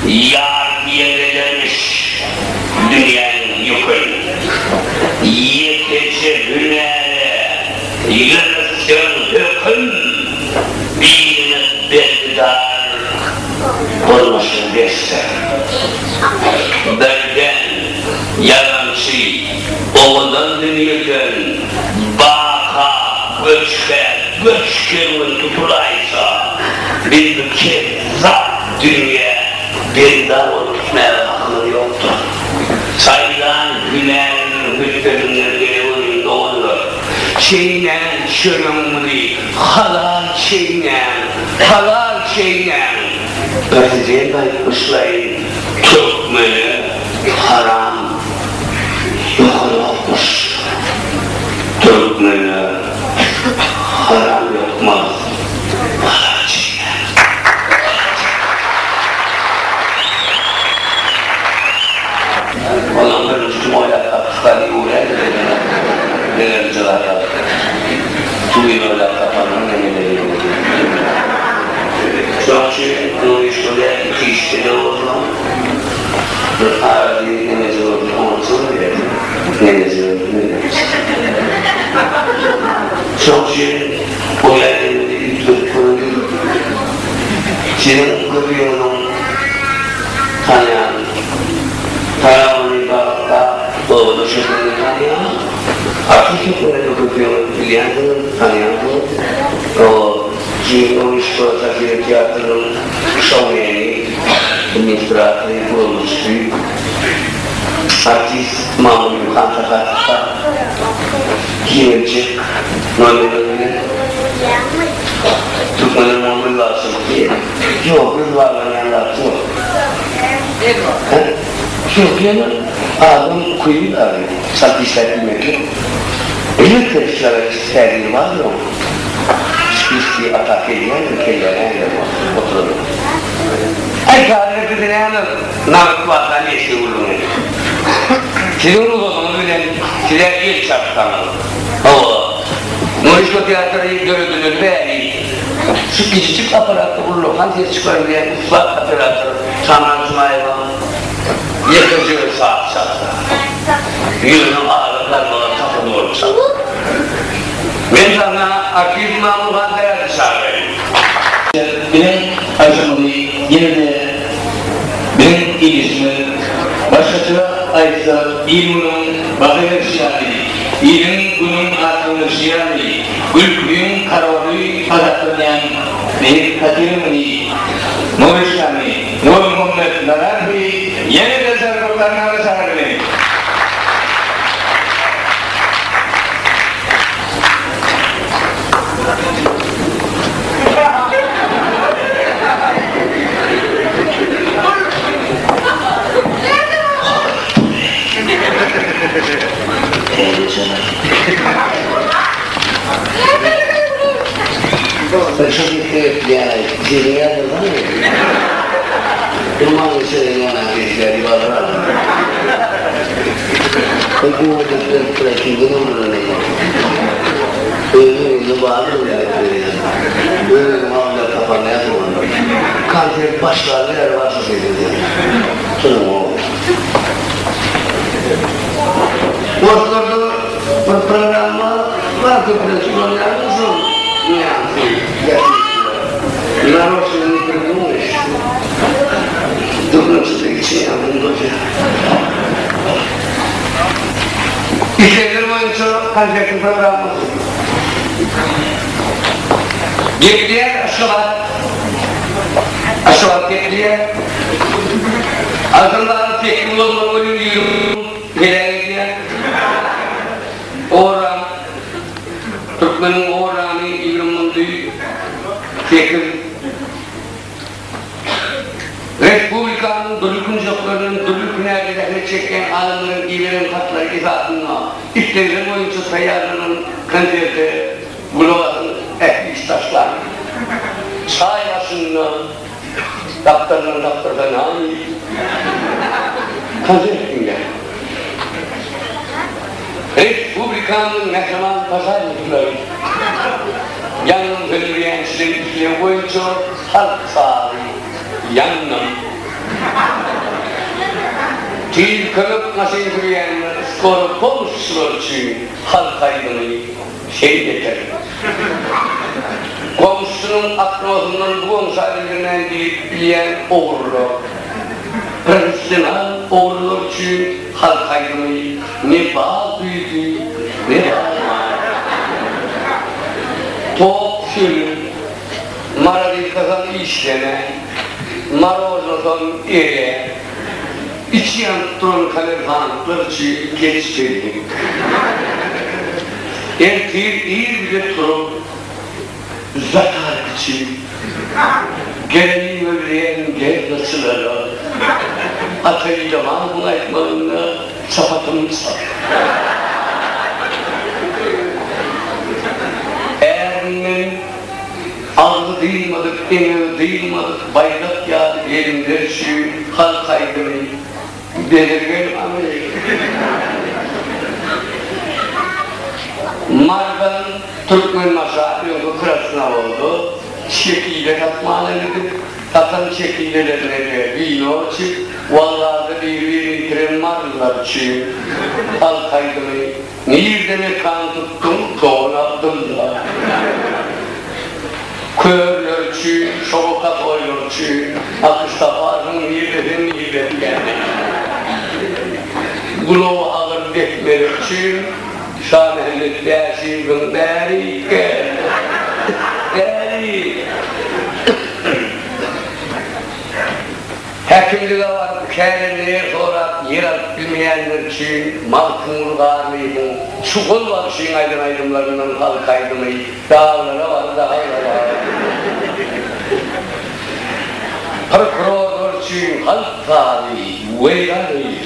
Ýar ýeňledermiş dünýäniň ýükün. Ýekeje hünäre ýöretseň höküm, Birine bergidar bolmaşyň besdir. Birden ýalançy owadan dünýeden baka göçhä göç kerwen tutulaýsa, biz bu kezzap dünýä bergidar bolup gitmäge hakymyz ýokdur. Saýlan hünärimiziň hötdesinden geleweriň doganlar. Çeýnän çöregiňizi halal çeýnäň, halal çeýnäň. Prezident aýtmyşlaýyn türkmene haram ýokanokmyş. Türkmene haram ýokmaz, halal çeýnäň. Ondan birinji kim oýlap tapyşka diýip öwrendir ýöne begenji gaýa Tuwini oýlap tapanyny nemeler ýöne Şoň üçin muny iş bolýar iki işde-de bolsaň bir araly nemeje bolsa oňatja bolýar nemeje bolsa nemeje Şoň üçin oýlan ýeriňizi üýtgedip göreliň Siziň köpüňiziň tanýan Taýagyny bagyşlap, obada şöhrini tanýan, artist hökmünde-de köpüňiz bilýänsiňiz, tanýansyňyz. O Jim Oýuşka satira teatrynyň şoumeni, administratory, guramaçysy, artist Mamurym Hansahatowka giňeljek nomerler bilen Türkmenler muňa gül bagçylyk diýýär. Ýok, gül baglanýan zat ýok. Ýok, ýöne adam ukyby bar, çalt işläp bilmeklik. Elbetde, psihologiki täsiri bardyr onuň. Psihiski ataka edýändir kellä nähili bolsa, oturanda. Aý, häzir bizi näme nagt waka neşe gürrüň edip. Siziň rugsadyňyz bilen size el çarpsaňyz. Hawa, Nurişko teatry döredileli bäri şu kiçijik apparatda ullakan ses çykarybilýän ussat operator Şamran Jumaýewa ýekeje saz çalsa, ýöne adam galmagal tapyndy bolup çaldy. Men sahna artist Mamurhan Sähedi çagyraýyn. Biziň aýşymyzy ýene-de biziň ildeşimiz, başgaça aýtsak, il-günüň baha berşi ýaly, iliň-günüň atlandyryşy ýaly, gülküň koroly hasaplanýan beýik satirigimizi, Nuryşany, Nurmuhammet Nazarowy ýene-de çarpyklaryna çagyrdy. Konsert başlarly ýaly başlasa edildi. Goşlarda bir programma bar köplenç ulanýarlar şol nýansy Naroçno ne pridumyş. Türkmençede içýän goja. Islegler boýunça konsertiň programmasy. Gepleýär Aşgabat. Aşgabat gepleýär. Altyndagyň tekiz bolmaly welin ýüregim heläk edýär. Oram, türkmeniň oramy 20 mundy tekiz. Respublikanyň dürli künjeklerinden dürli hünärde zähmet çekýän adamlaryň iberen hatlary esasynda islegler boýunça taýýarlanan konserte gulak asyň ähli işdaşlar. Çaý başynda gapdaldan gapdalda nan iýip, konsert diňläň. Respublikamyzyň mähriban požarniklary ýangyn söndürýänçileriň islegi boýunça halk sazy Ýangyn. Kömek maşyn sürýänler skoro pomuşçylar üçin halk aýdymy şeý beter. Goňşusynyň oknosyndan bu goňşa bildirmän girip bilýän ogrular. Professional ogrular üçin halk aýdymy ne bal süýdi, ne bal mal. Tok sönüp, marazilkasam işlemän, marožnasam eräp, içi ýanyp duran kommersantlar üçin geç geldik. Ertir ir bile turup, zatark üçin gerenin gözleýän gerdaçylara Ata Ilamanowyň aýtmagynda çapatym çap. Ärinden agzy dynmadyk, eňegi dynmadyk baýdak ýaly gelinler üçin halk aýdymy Bezirgen hany. Mardan Türkmenbaşa öňki Krasnowoda çekile satmana gidip, satan çekilelerine-de wino içip, wokzalda biri-birini ýitiren marylylar üçin halk aýdymy Nirde mekan tutduň, dogan Abdylla? Körler üçin, şoba kasoýlar üçin, Akyş taparsyň nirde sen nirde diýýän. Gulagy agyr depmeler üçin, Şamämmet Bäşiýewiň Bärik gel, bärik! Häkimlige baryp kärende ýer sorap ýer alyp bilmeýänler üçin Magtymguly Garlyýewiň Çuhal bagşyň aýdan aýdymlaryndan halk aýdymy Daglara bar, daglara. Prokurorlar üçin halk sazy Weýran öýi.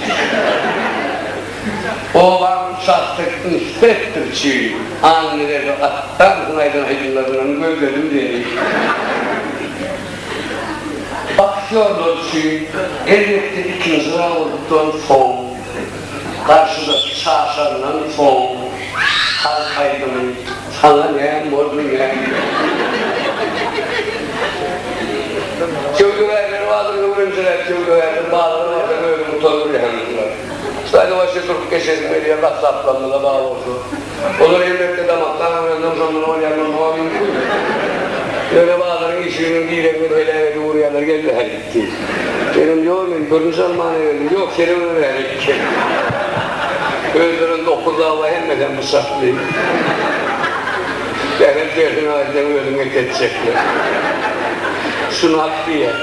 Obaň uçastok inspektory üçin Annaberdi Atdanowyň aýdan aýdymlaryndan Gözledim seni. Aktýorlar üçin elbetde ikinji raunddan soň, garşydaşy çaşandan soň halk aýdymy Saňa näme boldy näme? Söwdagärler bardyr öwrenjeler söwdagärler bazara barsaň özüň utandyrýaň diýdiler. Şaýda başda durup geçesim gelýär gassaplarymyza bar bolsa. Olar elbetde damakdan öwrenseň şondan bolýar bolmagam mümkin. Ýöne bazaryň işiginiň diregine heläk edip urýarlar gel bärik diýip. Menem ýok men bürünç almana geldim. Ýok senem bärik gel. Özlerem dokuzlap hemmesem pyçakly. Sähel tersine aýtsaň özüňe kesjekler. Şuny al diýýär.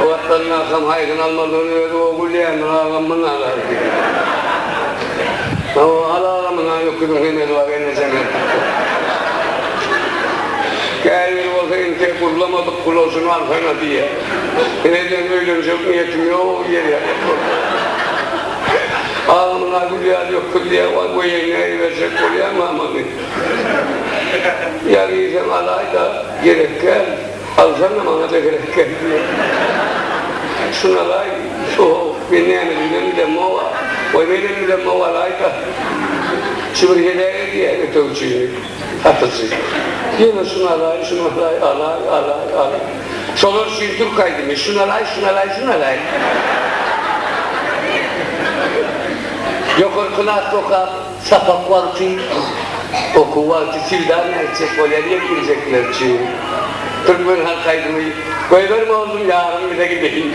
O wagtlar kakam haýsyny almalydygyny özi gowy bilýändir, agam muny alar diýýär. Hawa, al agam muny, öküziň hemesi bar, gelnejem eltipdir. Käbiri bolsa entek gurlamadyk gula şuny alsana diýýär. Henizem öýlenjek niýetim ýok, ýer ýapak bolsa. Agam muny gül ýaly öküz diýýär, waý, goýaýyn äýiberjek bolýarmy muny? Ýa diýseň alaý-da, gerek däl, alsana maňa-da gerek däl diýýär. Şuny alaý, şo-how, men nämediginem bilemok-a. Waý, menem bilemok, alaý-da. Şu bir heläk edýär ötegçini, satyjy. Ýene şuny alaý, şuny alaý, alaý, alaý, alaý. Şolar üçin türk aýdymy, şuny alaý, şuny alaý, şuny alaý. Ýokary klas okap, Sapak wagty, okuw wagty swidaniýa gitjek bolýan ýetginjekler üçin türkmen halk aýdymy Goýber mollum ýarym bile gideýin.